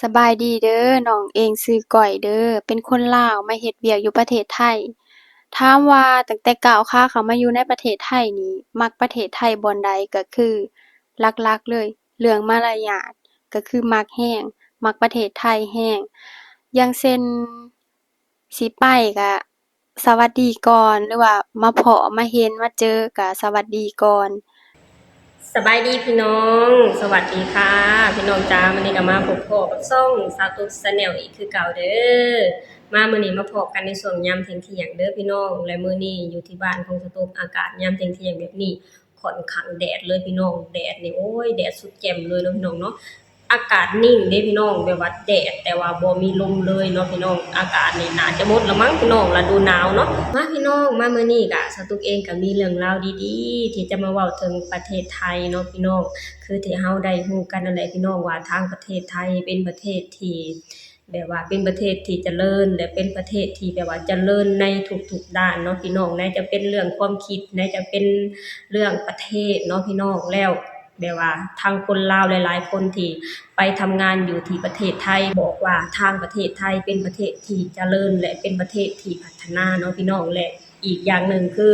ສະບາຍດີເດີ, ນ້ອງເອງຊື່ກ້ອຍເດີ, ເປັນຄົນລາວ ມາເຮັດວຽກຢູ່ປະເທດໄທ. ຖາມວ່າຕັ້ງແຕ່ກ້າວຂາເຂົ້າມາຢູ່ໃນປະເທດໄທນີ້ ມັກປະເທດໄທບ່ອນໃດ? ກໍຄືຫຼັກໆເລີຍ ເລື່ອງມາລະຍາດ ກໍຄືມັກແຮງ, ມັກປະເທດໄທແຮງ. ຢ່າງເຊັ່ນ ຊິໄປກະສະຫວັດດີກ່ອນ ຫຼືວ່າມາພໍ້ມາເຫັນມາເຈີກະສະຫວັດດີກ່ອນ. ສະບາຍດີພີ່ນ້ອງ, ສະຫວັດດີຄ່ະພີ່ນ້ອງຈ້າ. ມື້ນີ້ກະມາພົບພໍ້ກັບຊ່ອງສາວຕຸກ Channel ອີກຄືເກົ່າເດີ. ມາມື້ນີ້ມາພໍ້ກັນໃນຊ່ວງຍາມທ່ຽງໆເດີພີ່ນ້ອງ. ແລະມື້ນີ້ຢູ່ທີ່ບ້ານຂອງສາວຕຸກ ອາກາດຍາມທ່ຽງໆແບບນີ້ ຂ້ອນຂ້າງແດດເລີຍພີ່ນ້ອງ, ແດດນີ້ ໂອ້ຍ ແດດສຸດແຈ່ມເລີຍເນາະພີ່ນ້ອງເນາະ. ອາກາດນິ່ງເດ້ພີ່ນ້ອງ, ແບບວ່າແດດ ແຕ່ວ່າບໍ່ມີລົມເລີຍເນາະພີ່ນ້ອງ. ອາກາດນີ້ໜ້າຈະໝົດລະມັ້ງພີ່ນ້ອງ, ລະດູໜາວເນາະ. ມາພີ່ນ້ອງ, ມາມື້ນີ້ກະສາວຕຸກເອງກະມີເລື່ອງລາວດີໆ ທີ່ຈະມາເວົ້າເຖິງປະເທດໄທເນາະພີ່ນ້ອງ. ຄືທີ່ເຮົາໄດ້ຮູ້ກັນນັ້ນແຫຼະພີ່ນ້ອງ ວ່າທາງປະເທດໄທເປັນປະເທດທີ່ ແບບວ່າເປັນປະເທດທີ່ຈະເລີນ ແລະເປັນປະເທດທີ່ແບບວ່າຈະເລີນໃນທຸກໆດ້ານເນາະພີ່ນ້ອງ, ໃນຈະເປັນເລື່ອງຄວາມຄິດ, ໃນຈະເປັນເລື່ອງປະເທດເນາະພີ່ນ້ອງ. ແລ້ວແບບວ່າທາງຄົນລາວຫຼາຍໆຄົນທີ່ໄປທຳງານຢູ່ທີ່ປະເທດໄທ ບອກວ່າທາງປະເທດໄທເປັນປະເທດທີ່ຈະເລີນ ແລະເປັນປະເທດທີ່ພັດທະນາເນາະພີ່ນ້ອງ. ແລະ ອີກຢ່າງໜຶ່ງຄື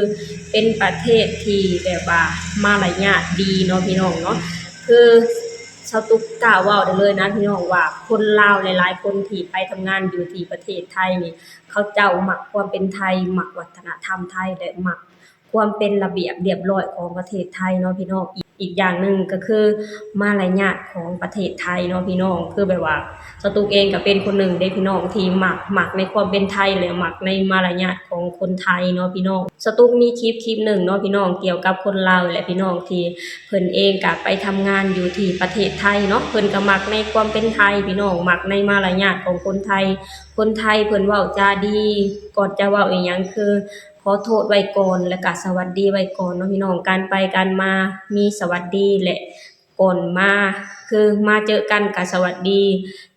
ເປັນປະເທດທີ່ແບບວ່າມາລະຍາດດີເນາະພີ່ນ້ອງເນາະ. ຄືສາວຕຸກກ້າເວົ້າໄດ້ເລີຍນະພີ່ນ້ອງວ່າ ຄົນລາວຫຼາຍໆຄົນທີ່ໄປທຳງານຢູ່ທີ່ປະເທດໄທນີ້ ເຂົາເຈົ້າມັກຄວາມເປັນໄທ, ມັກວັດທະນະທຳໄທ ແລະ ມັກຄວາມເປັນລະບຽບລຽບຮ້ອຍຂອງປະເທດໄທເນາະພີ່ນ້ອງ. ອີກ ອີກຢ່າງໜຶ່ງກໍຄືມາລະຍາດຂອງປະເທດໄທເນາະພີ່ນ້ອງ. ຄືແບບວ່າ ສາວຕຸກເອງກໍເປັນຄົນໜຶ່ງເດ້ພີ່ນ້ອງ ທີ່ມັກ ມັກໃນຄວາມເປັນໄທ ແລະ ມັກໃນມາລະຍາດຂອງຄົນໄທເນາະພີ່ນ້ອງ. ສາວຕຸກມີຄລິບ ຄລິບໜຶ່ງເນາະພີ່ນ້ອງ ກ່ຽວກັບຄົນລາວແຫຼະພີ່ນ້ອງ ທີ່ເພິ່ນເອງກໍໄປທຳງານຢູ່ທີ່ປະເທດໄທເນາະ. ເພິ່ນກໍມັກໃນຄວາມເປັນໄທພີ່ນ້ອງ, ມັກໃນມາລະຍາດຂອງຄົນໄທ. ຄົນໄທເພິ່ນເວົ້າຈາດີ, ກ່ອນຈະເວົ້າອີ່ຫຍັງຄືຂໍໂທດໄວ້ກ່ອນ ແລ້ວກໍສະຫວັດດີໄວ້ກ່ອນເນາະພີ່ນ້ອງ. ການໄປການມາມີສະຫວັດດີ ແລະ ກ່ອນມາ ຄືມາເຈີກັນກະສະຫວັດດີ,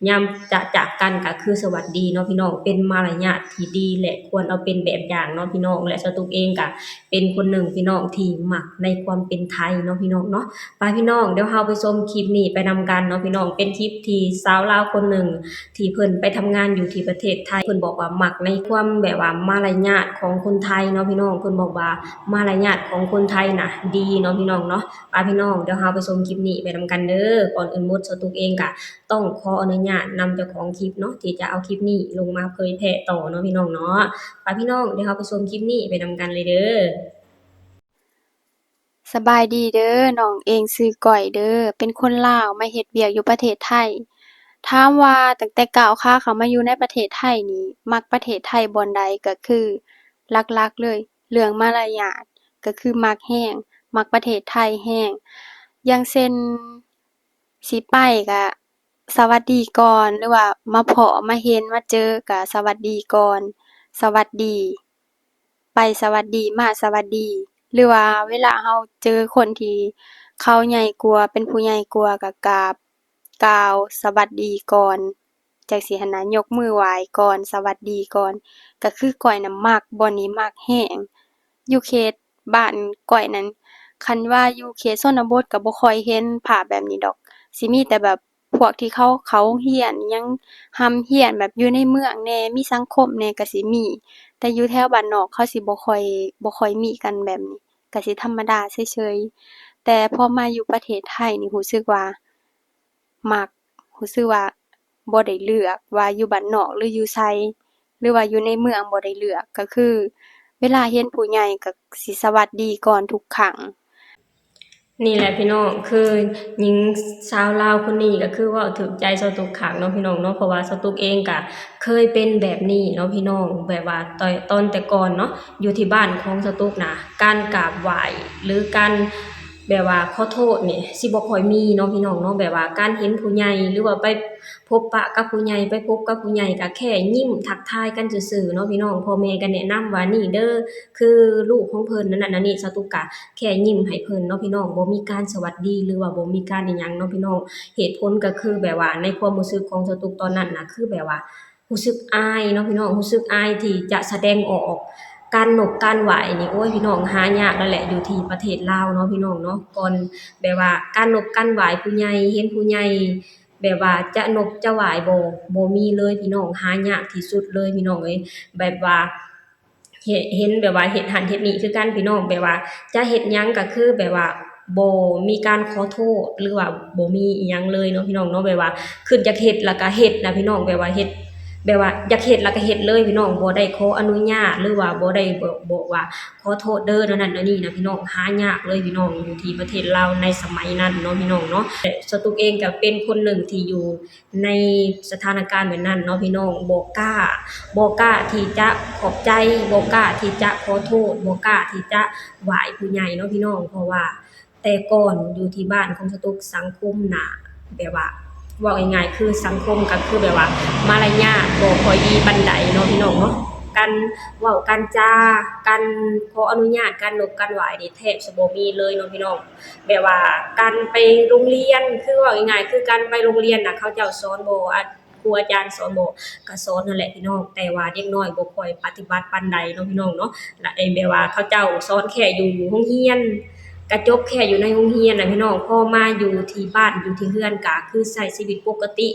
ຍາມຈະຈາກກັນກະຄືສະຫວັດດີເນາະພີ່ນ້ອງ. ເປັນມາລະຍາດທີ່ດີ ແລະ ຄວນເອົາເປັນແບບຢ່າງເນາະພີ່ນ້ອງ. ແລະ ສາວຕຸກເອງກະເປັນຄົນໜຶ່ງພີ່ນ້ອງທີ່ມັກໃນຄວາມເປັນໄທເນາະພີ່ນ້ອງເນາະ. ໄປພີ່ນ້ອງ, ດຽວເຮົາໄປຊົມຄລິບນີ້ໄປນຳກັນເນາະພີ່ນ້ອງ. ເປັນຄລິບທີ່ຊາວລາວຄົນໜຶ່ງ ທີ່ເພິ່ນໄປທຳງານຢູ່ທີ່ປະເທດໄທ ເພິ່ນບອກວ່າມັກໃນຄວາມແບບວ່າມາລະຍາດຂອງຄົນໄທເນາະພີ່ນ້ອງ. ເພິ່ນບອກວ່າມາລະຍາດຂອງຄົນໄທນະດີເນາະພີ່ນ້ອງເນາະ. ໄປພີ່ນ້ອງ, ດຽວເຮົາໄປຊົມຄລິບນີ້ໄປນຳກັນເດີ. ກ່ອນອື່ນໝົດ ສາວຕຸກເອງກະຕ້ອງຂໍອະນຸຍາດນຳເຈົ້າຂອງຄລິບເນາະ ທີ່ຈະເອົາຄລິບນີ້ລົງມາເຜີຍແຜ່ຕໍ່ເນາະພີ່ນ້ອງເນາະ. ໄປພີ່ນ້ອງ, ດຽວເຮົາໄປຊົມຄລິບນີ້ໄປນຳກັນເລີຍເດີ. ສະບາຍດີເດີ, ນ້ອງເອງຊື່ກ້ອຍເດີ, ເປັນຄົນລາວ ມາເຮັດວຽກຢູ່ປະເທດໄທ. ຖາມວ່າຕັ້ງແຕ່ກ້າວຂາເຂົ້າມາຢູ່ໃນປະເທດໄທນີ້ ມັກປະເທດໄທບ່ອນໃດ? ກໍຄືຫຼັກໆເລີຍ ເລື່ອງມາລະຍາດ ກໍຄືມັກແຮງ, ມັກປະເທດໄທແຮງ. ຢ່າງເຊັ່ນ ຊິໄປກະສະຫວັດດີກ່ອນ ຫຼືວ່າມາພໍ້ມາເຫັນມາເຈີກະສະຫວັດດີກ່ອນ, ສະຫວັດດີ. ໄປສະຫວັດດີ ມາສະຫວັດດີ ຫຼືວ່າເວລາເຮົາເຈີຄົນທີ່ເຂົາໃຫຍ່ກວ່າ ເປັນຜູ້ໃຫຍ່ກວ່າ ກໍກາບກ່າວສະຫວັດດີກ່ອນ ຈັ່ງຊີ້ຫັ້ນນະ, ຍົກມືໄຫວ້ກ່ອນ ສະຫວັດດີກ່ອນ. ກໍຄືກ້ອຍນະມັກ ບ່ອນນີ້ມັກແຮງ. ຢູ່ເຂດບ້ານກ້ອຍນັ້ນ ຄັນວ່າຢູ່ເຂດຊົນນະບົດກໍບໍ່ຄ່ອຍເຫັນພາບແບບນີ້ດອກ, ຊິມີແຕ່ແບບ ພວກທີ່ເຂົາເຂົ້າໂຮງຮຽນອີ່ຫຍັງ ຮ່ຳຮຽນແບບຢູ່ໃນເມືອງແດ່ ມີສັງຄົມແດ່ກໍຊິມີ, ແຕ່ຢູ່ແຖວບ້ານນອກເຂົາຊິບໍ່ຄ່ອຍ ບໍ່ຄ່ອຍມີກັນແບບນີ້ ກໍຊິທຳມະດາເສີຍໆ. ແຕ່ພໍມາຢູ່ປະເທດໄທນີ້ ຮູ້ສຶກວ່າມັກ ຮູ້ສຶກວ່າບໍ່ໄດ້ເລືອກວ່າຢູ່ບ້ານນອກ ຫຼື ຢູ່ໃສ ຫຼືວ່າຢູ່ໃນເມືອງ ບໍ່ໄດ້ເລືອກ, ກໍຄືເວລາເຫັນຜູ້ໃຫຍ່ກໍຊິສະຫວັດດີກ່ອນທຸກຄັ້ງ. ນີ້ແຫຼະພີ່ນ້ອງ ຄືຍິງຊາວລາວຄົນນີ້ກໍຄືເວົ້າຖືກໃຈສາວຕຸກຄັກເນາະພີ່ນ້ອງເນາະ, ເພາະວ່າສາວຕຸກເອງກໍເຄີຍເປັນແບບນີ້ເນາະພີ່ນ້ອງ. ແບບວ່າຕອນ ຕອນແຕ່ກ່ອນເນາະ ຢູ່ທີ່ບ້ານຂອງສາວຕຸກນະ ການກາບໄຫວ້ ຫຼື ການແບບວ່າຂໍໂທດນີ້ ຊິບໍ່ຄ່ອຍມີເນາະພີ່ນ້ອງເນາະ. ແບບວ່າການເຫັນຜູ້ໃຫຍ່ ຫຼືວ່າໄປ ພົບປະກັບຜູ້ໃຫຍ່ ໄປພົບກັບຜູ້ໃຫຍ່ກະແຄ່ຍິ້ມທັກທາຍກັນຊື່ໆເນາະພີ່ນ້ອງ. ພໍ່ແມ່ກະແນະນຳວ່ານີ້ເດີ ຄືລູກຂອງເພິ່ນ ອັນນັ້ນອັນນີ້, ສາວຕຸກກະແຄ່ຍິ້ມໃຫ້ເພິ່ນເນາະພີ່ນ້ອງ, ບໍ່ມີການສະຫວັດດີ ຫຼືວ່າບໍ່ມີການອີ່ຫຍັງເນາະພີ່ນ້ອງ. ເຫດຜົນກະຄືແບບວ່າໃນຄວາມຮູ້ສຶກຂອງສາວຕຸກຕອນນັ້ນນະ ຄືແບບວ່າຮູ້ສຶກອາຍເນາະພີ່ນ້ອງ, ຮູ້ສຶກອາຍທີ່ຈະສະແດງອອກ. ການນົບການໄຫວ້ນີ້ ໂອ້ຍ ພີ່ນ້ອງ ຫາຍາກແລ້ວແຫຼະ ຢູ່ທີ່ປະເທດລາວເນາະພີ່ນ້ອງເນາະ. ກ່ອນແບບວ່າການນົບການໄຫວ້ຜູ້ໃຫຍ່ ເຫັນຜູ້ໃຫຍ່ ແບບວ່າຈະນົບຈະຫວາຍບໍ່ ບໍ່ມີເລີຍພີ່ນ້ອງ ຫາຍາກທີ່ສຸດເລີຍພີ່ນ້ອງເອີຍ. ແບບວ່າເຫັນ ເຫັນແບບວ່າເຮັດຫັ້ນເຮັດນີ້ຄືກັນພີ່ນ້ອງ ແບບວ່າຈະເຮັດຫຍັງກໍຄືແບບວ່າບໍ່ມີການຂໍໂທດ ຫຼືວ່າບໍ່ມີອີ່ຫຍັງເລີຍເນາະພີ່ນ້ອງເນາະ. ແບບວ່າຄືຢາກເຮັດແລ້ວກໍເຮັດນະພີ່ນ້ອງ ແບບວ່າເຮັດ ແບບວ່າຢາກເຮັດແລ້ວກໍເຮັດເລີຍພີ່ນ້ອງ ບໍ່ໄດ້ຂໍອະນຸຍາດ ຫຼືວ່າບໍ່ໄດ້ບອກ ບອກວ່າຂໍໂທດເດີ ແນວນັ້ນແນວນີ້ນະພີ່ນ້ອງ. ຫາຍາກເລີຍພີ່ນ້ອງ ຢູ່ທີ່ປະເທດລາວໃນສະໄໝນັ້ນເນາະພີ່ນ້ອງເນາະ. ແລະ ສະຕຸກເອງກໍເປັນຄົນໜຶ່ງທີ່ຢູ່ໃນສະຖານະການແບບນັ້ນເນາະພີ່ນ້ອງ ບໍ່ກ້າ ບໍ່ກ້າທີ່ຈະຂອບໃຈ ບໍ່ກ້າທີ່ຈະຂໍໂທດ ບໍ່ກ້າທີ່ຈະຫວາຍຜູ້ໃຫຍ່ເນາະພີ່ນ້ອງ ເພາະວ່າ ແຕ່ກ່ອນຢູ່ທີ່ບ້ານຂອງສະຕຸກ ສັງຄົມນະ ແບບວ່າ ເວົ້າງ່າຍໆ ຄືສັງຄົມກໍຄືແບບວ່າມາລະຍາດບໍ່ຄ່ອຍດີປານໃດເນາະພີ່ນ້ອງເນາະ. ການເວົ້າການຈາ ການຂໍອະນຸຍາດ ການນົບການຫວາຍນີ້ແທບຈະບໍ່ມີເລີຍເນາະພີ່ນ້ອງ. ແບບວ່າການໄປໂຮງຮຽນ ຄືເວົ້າງ່າຍໆ ຄືການໄປໂຮງຮຽນນະ ເຂົາເຈົ້າສອນບໍ່ ອາ ຄູອາຈານສອນບໍ່ ກໍສອນຫັ້ນແຫຼະພີ່ນ້ອງ ແຕ່ວ່າເດັກນ້ອຍບໍ່ຄ່ອຍປະຕິບັດປານໃດເນາະພີ່ນ້ອງເນາະ. ລະໄອ້ແບບວ່າເຂົາເຈົ້າສອນແຄ່ຢູ່ໂຮງຮຽນ ກະຈົບແຄ່ຢູ່ໃນໂຮງຮຽນນະພີ່ນ້ອງ ພໍມາຢູ່ທີ່ບ້ານຢູ່ທີ່ເຮືອນກະຄືໃຊ້ຊີວິດປົກກະຕິ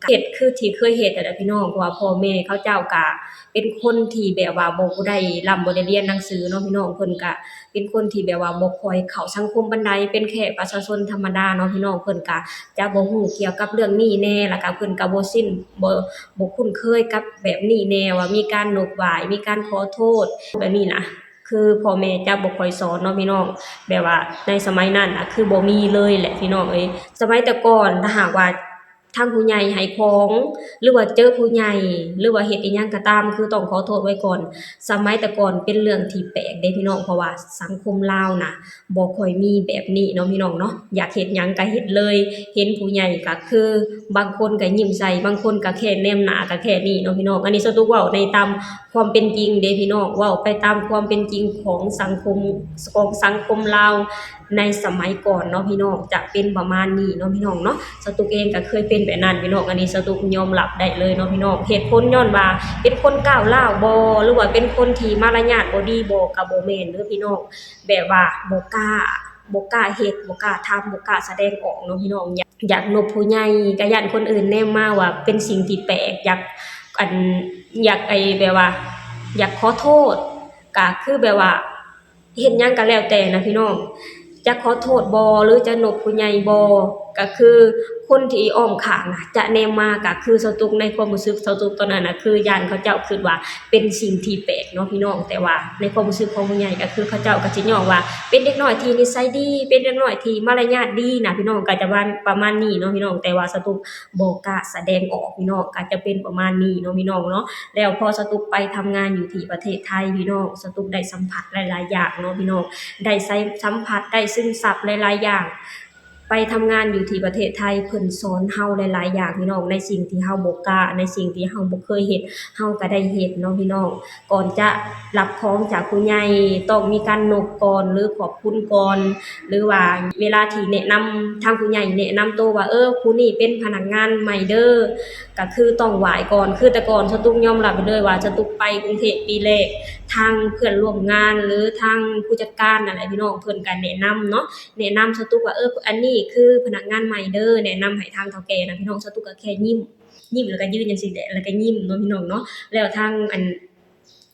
ເຮັດຄືທີ່ເຄີຍເຮັດຫັ້ນແຫຼະພີ່ນ້ອງ ເພາະວ່າພໍ່ແມ່ເຂົາເຈົ້າກະເປັນຄົນທີ່ແບບວ່າບໍ່ໄດ້ລ່ຳບໍ່ໄດ້ຮຽນໜັງສືເນາະພີ່ນ້ອງ. ເພິ່ນກະເປັນຄົນທີ່ແບບວ່າບໍ່ຄ່ອຍເຂົ້າສັງຄົມປານໃດ ເປັນແຄ່ປະຊາຊົນທຳມະດາເນາະພີ່ນ້ອງ. ເພິ່ນກະຈະບໍ່ຮູ້ກ່ຽວກັບເລື່ອງນີ້ແດ່ ລະກະເພິ່ນກະບໍ່ຊິນ ບໍ່ ບໍ່ຄຸ້ນເຄີຍກັບແບບນີ້ແດ່ ວ່າມີການນົບຫວາຍ ມີການຂໍໂທດແບບນີ້ນະ ຄືພໍ່ແມ່ຈະບໍ່ຄ່ອຍສອນເນາະພີ່ນ້ອງ ແບບວ່າໃນສະໄໝນັ້ນນະ ຄືບໍ່ມີເລີຍແຫຼະພີ່ນ້ອງເອີຍ. ສະໄໝແຕ່ກ່ອນ ຖ້າຫາກວ່າທາງຜູ້ໃຫຍ່ໃຫ້ຂອງ ຫຼືວ່າເຈີຜູ້ໃຫຍ່ ຫຼືວ່າເຮັດອີ່ຫຍັງກໍຕາມ ຄືຕ້ອງຂໍໂທດໄວ້ກ່ອນ. ສະໄໝແຕ່ກ່ອນເປັນເລື່ອງທີ່ແປກເດ້ພີ່ນ້ອງ ເພາະວ່າສັງຄົມລາວນະ ບໍ່ຄ່ອຍມີແບບນີ້ເນາະພີ່ນ້ອງເນາະ ຢາກເຮັດຫຍັງກໍເຮັດເລີຍ ເຫັນຜູ້ໃຫຍ່ກໍຄືບາງຄົນກໍຍິ້ມໃສ່ ບາງຄົນກໍແຄ່ແນມໜ້າ ກໍແຄ່ນີ້ເນາະພີ່ນ້ອງ. ອັນນີ້ສະຕຸກເວົ້າໃນຕາມຄວາມເປັນຈິງເດ້ພີ່ນ້ອງ ເວົ້າໄປຕາມຄວາມເປັນຈິງຂອງສັງຄົມ ຂອງສັງຄົມລາວໃນສະໄໝກ່ອນເນາະພີ່ນ້ອງ ຈະເປັນປະມານນີ້ເນາະພີ່ນ້ອງເນາະ. ສະຕຸກເອງກໍເຄີຍເປັນແບບນັ້ນພີ່ນ້ອງ ອັນນີ້ສະຕຸກຍອມຮັບໄດ້ເລີຍເນາະພີ່ນ້ອງ. ເຫດຜົນຍ້ອນວ່າເປັນຄົນກ້າວຮ້າວບໍ່ ຫຼືວ່າເປັນຄົນທີ່ມາລະຍາດບໍ່ດີບໍ່ ກໍບໍ່ແມ່ນເດີພີ່ນ້ອງ. ແບບວ່າບໍ່ກ້າ ບໍ່ກ້າເຮັດ ບໍ່ກ້າທຳ ບໍ່ກ້າສະແດງອອກເນາະພີ່ນ້ອງ. ຢາກ ຢາກນົບຜູ້ໃຫຍ່ ກໍຢ້ານຄົນອື່ນແນມມາວ່າເປັນສິ່ງທີ່ແປກ ຢາກ ອັນ ຢາກ ໄອ້ ແບບວ່າ ຢາກຂໍໂທດ ກໍຄືແບບວ່າເຮັດຫຍັງກໍແລ້ວແຕ່ນະພີ່ນ້ອງ ຈະຂໍໂທດບໍ່ ຫຼືຈະນົບຜູ້ໃຫຍ່ບໍ່ ກໍຄືຄົນທີ່ອ້ອມຂ້າງນະ ຈະແນມມາ ກໍຄືສະຕຸກ ໃນຄວາມຮູ້ສຶກສະຕຸກຕອນນັ້ນນະ ຄືຢ້ານເຂົາເຈົ້າຄິດວ່າເປັນສິ່ງທີ່ແປກເນາະພີ່ນ້ອງ. ແຕ່ວ່າໃນຄວາມຮູ້ສຶກຂອງຜູ້ໃຫຍ່ ກໍຄືເຂົາເຈົ້າກໍຊິຍ້ອງວ່າເປັນເດັກນ້ອຍທີ່ນິໄສດີ ເປັນເດັກນ້ອຍທີ່ມາລະຍາດດີນະພີ່ນ້ອງ ກໍຈະວ່າປະມານນີ້ເນາະພີ່ນ້ອງ. ແຕ່ວ່າສະຕຸກບໍ່ກ້າສະແດງອອກພີ່ນ້ອງ ກໍຈະເປັນປະມານນີ້ເນາະພີ່ນ້ອງເນາະ. ແລ້ວພໍສະຕຸກໄປທຳງານຢູ່ທີ່ປະເທດໄທພີ່ນ້ອງ ສະຕຸກໄດ້ສຳຜັດຫຼາຍໆຢ່າງເນາະພີ່ນ້ອງ ໄດ້ໃຊ້ ສຳຜັດ ໄດ້ຊຶມຊັບຫຼາຍໆຢ່າງ. ໄປທຳງານຢູ່ທີ່ປະເທດໄທ ເພິ່ນສອນເຮົາຫຼາຍໆຢ່າງພີ່ນ້ອງ ໃນສິ່ງທີ່ເຮົາບໍ່ກ້າ ໃນສິ່ງທີ່ເຮົາບໍ່ເຄີຍເຮັດ ເຮົາກໍໄດ້ເຮັດເນາະພີ່ນ້ອງ. ກ່ອນຈະຮັບຂອງຈາກຜູ້ໃຫຍ່ ຕ້ອງມີການນົບກ່ອນ ຫຼືຂອບຄຸນກ່ອນ ຫຼືວ່າເວລາທີ່ແນະນຳ ທາງຜູ້ໃຫຍ່ແນະນຳໂຕວ່າ ເອີ ຜູ້ນີ້ເປັນພະນັກງານໃໝ່ເດີ ກໍຄືຕ້ອງໄຫວ້ກ່ອນ. ຄືແຕ່ກ່ອນສະຕຸກຍອມຮັບໄປເລີຍວ່າ ສະຕຸກໄປກຸງເທບປີແລກ ທາງເພື່ອນຮ່ວມງານ ຫຼືທາງຜູ້ຈັດການນັ້ນແຫຼະພີ່ນ້ອງ ເພິ່ນກໍແນະນຳເນາະ ແນະນຳສະຕຸກວ່າ ເອີ ອັນນີ້ຄືພະນັກງານໃໝ່ເດີ ແນະນຳໃຫ້ທາງເຖົ້າແກ່ນະພີ່ນ້ອງ. ສະຕຸກກໍແຄ່ຍິ້ມ ຍິ້ມແລ້ວກໍຢືນຈັ່ງຊີ້ແຫຼະ ແລ້ວກໍຍິ້ມເນາະພີ່ນ້ອງເນາະ. ແລ້ວທາງອັນ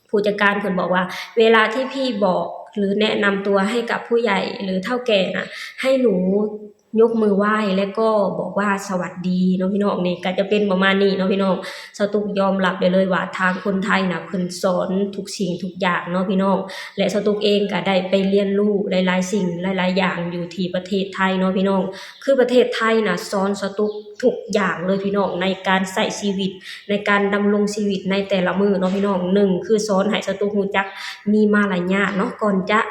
ຜູ້ຈັດການເພິ່ນບອກວ່າ ເວລາທີ່ພີ່ບອກ ຫຼືແນະນຳຕົວໃຫ້ກັບຜູ້ໃຫຍ່ ຫຼືເຖົ້າແກ່ນະ ໃຫ້ໜູຍົກມືໄຫວ້ ແລ້ວກໍບອກວ່າສະຫວັດດີເນາະພີ່ນ້ອງ. ນີ້ກໍຈະເປັນປະມານນີ້ເນາະພີ່ນ້ອງ. ສະຕຸກຍອມຮັບໄດ້ເລີຍວ່າທາງຄົນໄທນະ ເພິ່ນສອນທຸກສິ່ງທຸກຢ່າງເນາະພີ່ນ້ອງ ແລະ ສະຕຸກເອງກໍໄດ້ໄປຮຽນຮູ້ຫຼາຍໆສິ່ງຫຼາຍໆຢ່າງຢູ່ທີ່ປະເທດໄທເນາະພີ່ນ້ອງ. ຄືປະເທດໄທນະ ສອນສະຕຸກທຸກຢ່າງເລີຍພີ່ນ້ອງ ໃນການໃຊ້ຊີວິດ ໃນການດຳລົງຊີວິດໃນແຕ່ລະມື້ເນາະພີ່ນ້ອງ. ໜຶ່ງ ຄືສອນໃຫ້ສະຕຸກຮູ້ຈັກມີມາລະຍາດເນາະ ກ່ອນຈະ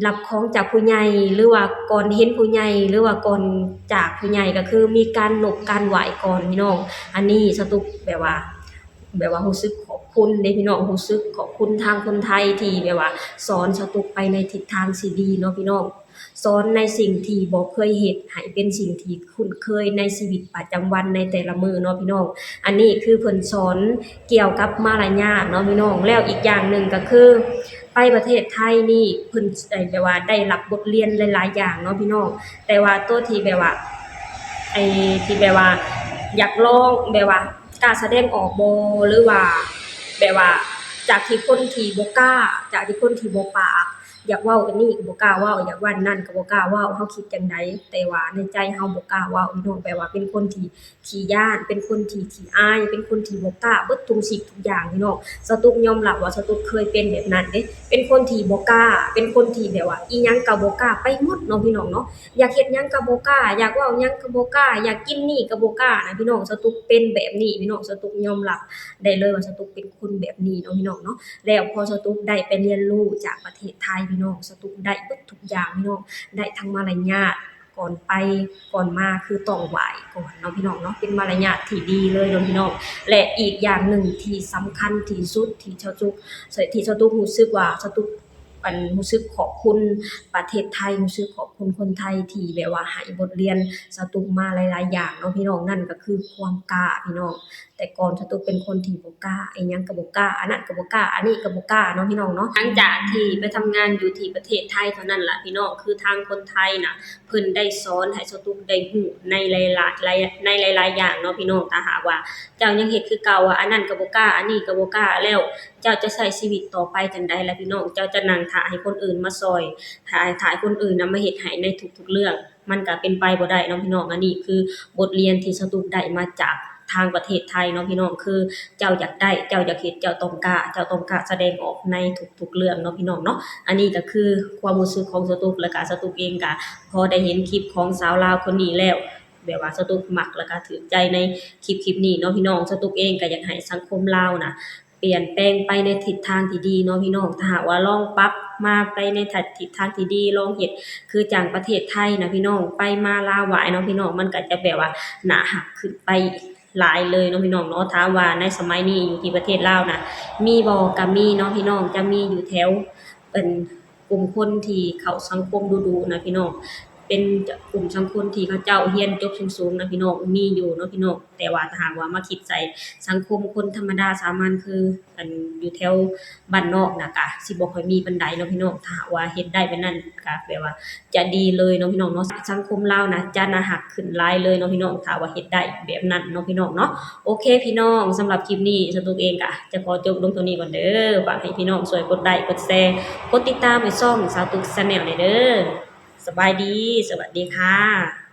ຮັບຂອງຈາກຜູ້ໃຫຍ່ ຫຼືວ່າກ່ອນເຫັນຜູ້ໃຫຍ່ ຫຼືວ່າກ່ອນຈາກຜູ້ໃຫຍ່ ກໍຄືມີການນົບການໄຫວ້ກ່ອນພີ່ນ້ອງ. ອັນນີ້ສະຕຸກແບບວ່າ ແບບວ່າຮູ້ສຶກຂອບຄຸນເດ້ພີ່ນ້ອງ ຮູ້ສຶກຂອບຄຸນທາງຄົນໄທທີ່ແບບວ່າສອນສະຕຸກໄປໃນທິດທາງທີ່ດີເນາະພີ່ນ້ອງ ສອນໃນສິ່ງທີ່ບໍ່ເຄີຍເຮັດໃຫ້ເປັນສິ່ງທີ່ຄຸ້ນເຄີຍໃນຊີວິດປະຈຳວັນໃນແຕ່ລະມື້ເນາະພີ່ນ້ອງ. ອັນນີ້ຄືເພິ່ນສອນກ່ຽວກັບມາລະຍາດເນາະພີ່ນ້ອງ. ແລ້ວອີກຢ່າງໜຶ່ງກໍຄື ໄປປະເທດໄທນີ້ເພິ່ນໄດ້ແບບວ່າໄດ້ຮັບບົດຮຽນຫຼາຍໆຢ່າງເນາະພີ່ນ້ອງ ແຕ່ວ່າຕົວທີ່ແບບວ່າ ໄອ້ທີ່ແບບວ່າ ຢາກລອງແບບວ່າກ້າສະແດງອອກບໍ່ ຫຼືວ່າແບບວ່າຈາກທີ່ຄົນທີ່ບໍ່ກ້າ ຈາກທີ່ຄົນທີ່ບໍ່ປາກ ຢາກເວົ້າອັນນີ້ກໍບໍ່ກ້າເວົ້າ ຢາກວ່ານັ້ນກໍບໍ່ກ້າເວົ້າ ເຮົາຄິດຈັ່ງໃດ ແຕ່ວ່າໃນໃຈເຮົາບໍ່ກ້າເວົ້າພີ່ນ້ອງ ແບບວ່າເປັນຄົນທີ່ ຂີ້ຢ້ານ ເປັນຄົນທີ່ຂີ້ອາຍ ເປັນຄົນທີ່ບໍ່ກ້າເບິດທຸກສິ່ງທຸກຢ່າງພີ່ນ້ອງ. ສາວຕຸກຍອມຮັບວ່າສາວຕຸກເຄີຍເປັນແບບນັ້ນເດ້ ເປັນຄົນທີ່ບໍ່ກ້າ ເປັນຄົນທີ່ແບບວ່າອີ່ຫຍັງກໍບໍ່ກ້າໄປໝົດເນາະພີ່ນ້ອງເນາະ ຢາກເຮັດຫຍັງກໍບໍ່ກ້າ ຢາກເວົ້າຫຍັງກໍບໍ່ກ້າ ຢາກກິນນີ້ກໍບໍ່ກ້ານະພີ່ນ້ອງ. ສາວຕຸກເປັນແບບນີ້ພີ່ນ້ອງ ສາວຕຸກຍອມຮັບໄດ້ເລີຍວ່າສາວຕຸກເປັນຄົນແບບນີ້ເນາະພີ່ນ້ອງເນາະ. ແລ້ວພໍສາວຕຸກໄດ້ໄປຮຽນຮູ້ຈາກປະເທດໄທພີ່ນ້ອງ ສາວຕຸກໄດ້ເບິດທຸກຢ່າງພີ່ນ້ອງ ໄດ້ທັງມາລະຍາດ ກ່ອນໄປກ່ອນມາຄືຕ້ອງໄຫວ້ກ່ອນເນາະພີ່ນ້ອງເນາະ ເປັນມາລະຍາດທີ່ດີເລີຍເນາະພີ່ນ້ອງ. ແລະ ອີກຢ່າງໜຶ່ງທີ່ສຳຄັນທີ່ສຸດທີ່ສາວຕຸກ ທີ່ສາວຕຸກຮູ້ສຶກວ່າສາວຕຸກ ອັນ ຮູ້ສຶກຂອບຄຸນປະເທດໄທ ຮູ້ສຶກຂອບຄຸນຄົນໄທທີ່ແບບວ່າໃຫ້ບົດຮຽນສາວຕຸກມາຫຼາຍໆຢ່າງເນາະພີ່ນ້ອງ ນັ້ນກໍຄືຄວາມກ້າພີ່ນ້ອງ. ແຕ່ກ່ອນສາວຕຸກເປັນຄົນທີ່ບໍ່ກ້າ ອີ່ຫຍັງກໍບໍ່ກ້າ ອັນນັ້ນກໍບໍ່ກ້າ ອັນນີ້ກໍບໍ່ກ້າເນາະພີ່ນ້ອງເນາະ. ຫຼັງຈາກທີ່ໄປທຳງານຢູ່ທີ່ປະເທດໄທເທົ່ານັ້ນລະພີ່ນ້ອງ ຄືທາງຄົນໄທນະ ເພິ່ນໄດ້ສອນໃຫ້ສາວຕຸກໄດ້ຮູ້ໃນຫຼາຍໆ ໃນຫຼາຍໆຢ່າງເນາະພີ່ນ້ອງ. ຖ້າຫາກວ່າເຈົ້າຍັງເຮັດຄືເກົ່າ ວ່າອັນນັ້ນກໍບໍ່ກ້າ ອັນນີ້ກໍບໍ່ກ້າ ແລ້ວເຈົ້າຈະໃຊ້ຊີວິດຕໍ່ໄປຈັ່ງໃດລະພີ່ນ້ອງ? ເຈົ້າຈະນັ່ງຖ້າໃຫ້ຄົນອື່ນມາຊ່ອຍ ຖ້າ ຖ້າໃຫ້ຄົນອື່ນນະມາເຮັດໃຫ້ໃນທຸກໆເລື່ອງ ມັນກະເປັນໄປບໍ່ໄດ້ເນາະພີ່ນ້ອງ. ອັນນີ້ຄືບົດຮຽນທີ່ສາວຕຸກໄດ້ມາຈາກທາງປະເທດໄທເນາະພີ່ນ້ອງ ຄືເຈົ້າຢາກໄດ້ ເຈົ້າຢາກເຮັດ ເຈົ້າຕ້ອງກ້າ ເຈົ້າຕ້ອງກ້າສະແດງອອກໃນທຸກໆເລື່ອງເນາະພີ່ນ້ອງເນາະ. ອັນນີ້ກະຄືຄວາມຮູ້ສຶກຂອງສາວຕຸກ ແລ້ວກະສາວຕຸກເອງກະພໍໄດ້ເຫັນຄລິບຂອງສາວລາວຄົນນີ້ແລ້ວ ແບບວ່າສາວຕຸກມັກ ແລ້ວກະຖືກໃຈໃນຄລິບ ຄລິບນີ້ເນາະພີ່ນ້ອງ. ສາວຕຸກເອງກະຢາກໃຫ້ສັງຄົມລາວນະ ປ່ຽນແປງໄປໃນທິດທາງທີ່ດີເນາະພີ່ນ້ອງ. ຖ້າຫາກວ່າລອງປັບມາໄປໃນທິດທາງທີ່ດີ ລອງເຮັດຄືຈັ່ງປະເທດໄທນະພີ່ນ້ອງ ໄປມາລາວຫວາຍເນາະພີ່ນ້ອງ ມັນກໍຈະແບບວ່າໜ້າຮັກຂຶ້ນໄປຫຼາຍເລີຍເນາະພີ່ນ້ອງເນາະ. ຖາມວ່າໃນສະໄໝນີ້ຢູ່ທີ່ປະເທດລາວນະ ມີບໍ່? ກໍມີເນາະພີ່ນ້ອງ ຈະມີຢູ່ແຖວ ເປັນກຸ່ມຄົນທີ່ເຂົ້າສັງຄົມດຸໆນະພີ່ນ້ອງ ເປັນກຸ່ມສັງຄົມທີ່ເຂົາເຈົ້າຮຽນຈົບສູງໆນະພີ່ນ້ອງ ມີຢູ່ເນາະພີ່ນ້ອງ. ແຕ່ວ່າຖ້າຫາກວ່າມາຄິດໃສ່ສັງຄົມຄົນທຳມະດາສາມັນ ຄື ອັນ ຢູ່ແຖວບ້ານນອກນະ ກະຊິບໍ່ຄ່ອຍມີປານໃດເນາະພີ່ນ້ອງ. ຖ້າຫາກວ່າເຮັດໄດ້ແບບນັ້ນກະແບບວ່າຈະດີເລີຍເນາະພີ່ນ້ອງເນາະ ສັງຄົມລາວນະຈະໜ້າຮັກຂຶ້ນຫຼາຍເລີຍເນາະພີ່ນ້ອງ ຖ້າວ່າເຮັດໄດ້ແບບນັ້ນເນາະພີ່ນ້ອງເນາະ. ໂອເຄພີ່ນ້ອງ ສຳລັບຄລິບນີ້ສາວຕຸກເອງກະຈະຂໍຈົບລົງເທົ່ານີ້ກ່ອນເດີ. ຝາກໃຫ້ພີ່ນ້ອງຊ່ວຍກົດໄລ ກົດແຊ ກົດຕິດຕາມໃຫ້ຊ່ອງສາວຕຸກ Channel ແດ່ເດີ. ສະບາຍດີ ສະຫວັດດີຄ່ະ.